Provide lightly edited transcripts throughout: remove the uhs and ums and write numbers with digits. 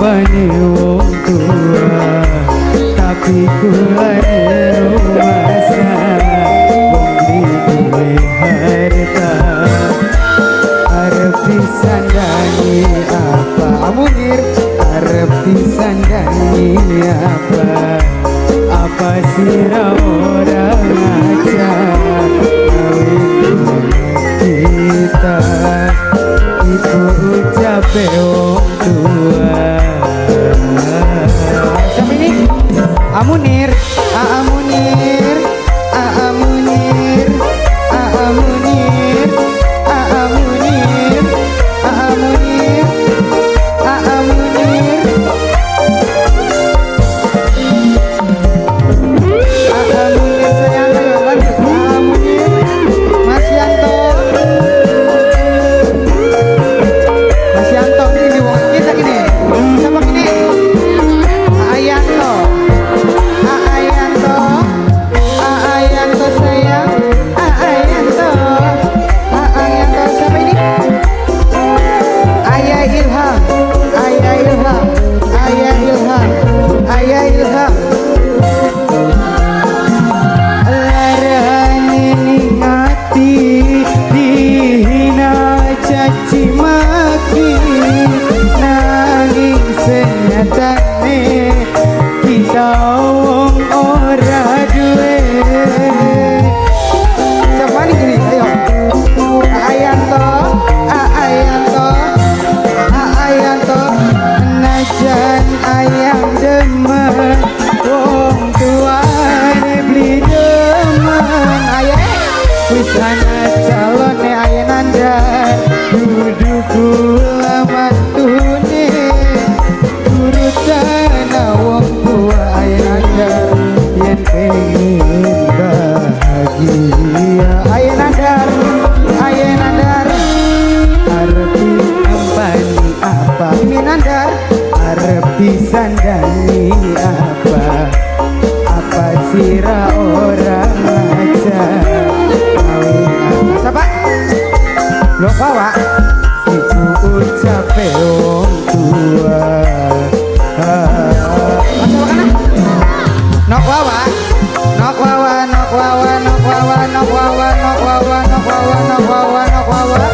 Ucapane wong tua, tapi kulane rumasa wong duwe harta arep disandangi apa. Munir arep disandangi apa, apa sira ora ngajar kawin kita iku ucape wong tua. Siapa ini? Amunir, Amunir, Amunir, Amunir, Amunir, Amunir, Amunir, Amunir sayang, ayo lanjut. Amunir, Mas Yanto, Mas Yanto ini wong kita gini. Siapa gini? Ayanto, Ayanto, Ayanto sayang, Ayanto, Ayanto siapa ini? Ayah Ilham, Ayah Ilham, Ayah Ilham, Ayah Ilham. Larane ning ati dihina caci maki, nanging senyatane kita wong ora duwe. Siapa nih gini? Ayo. Ayanto, Ayanto, Ayanto, najan ayang demen, wong tuane beli demen. Ayah, wis ana calone ayah nandar, dudu kula mantune, turutan wong tua ayah nandar, yen pengen bahagia. Ayah nandar, ayah nandar, arep diempani apa? Ini nandar, arep disandangi apa? Apa sira ora ngajar? Siapa? Lo bawa? Iku ucape wong tua. Masuk kana? Nok wawa, nok wawa, nok wawa, nok wawa, nok wawa, nok wawa, nok wawa, nok wawa, nok wawa.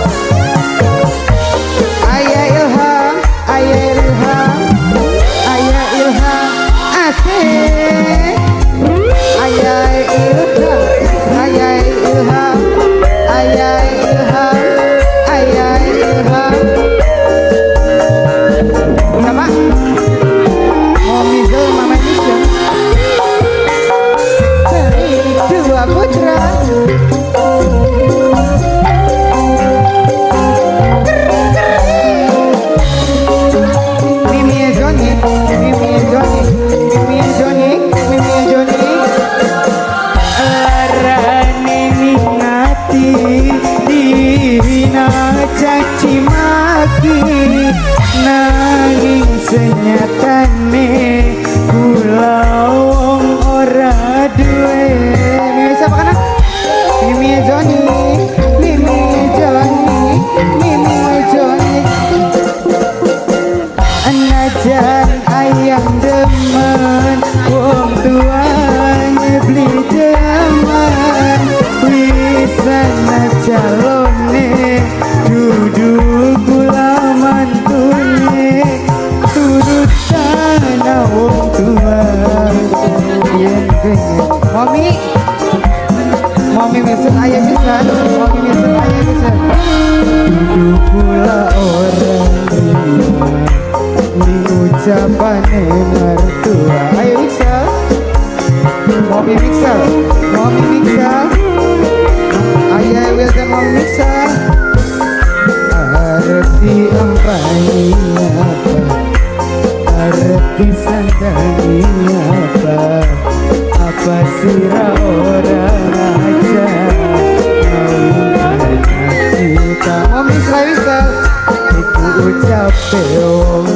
Ayah Ilham, Ayah Ilham, Ayah Ilham, asik. Ayah Ilham, Ayah Ilham, Ayah Ilham, Ayah Ilham. Sama Momi Zul, Mama Mission. Dua putra. Mimi Joni, Mimi Joni, Mimi Joni, Mimi Joni. Larane ning ati dihina caci maki, nanging senyatane kula wong ora duwe. Mimi siapa kana? Mimi Joni, Mimi Joni, Mimi Joni. Najan ayam demen, wong tuane beli demen, wis ana calone dudu kula mantune, turutan wong tua yen pengen. Mami, Mami Wilson ayah bisa, Mami Wilson ayah bisa. Dudu kula ora terima ning ucapane mertua. Ayo Wixel, Mami Wixel, Mami Wixel, ayah Wilson Mami Wixel. Arep diempani apa? Arep disandangi apa? Apa sira ora ngajar? Kita Mami Wixel, iku ucape wong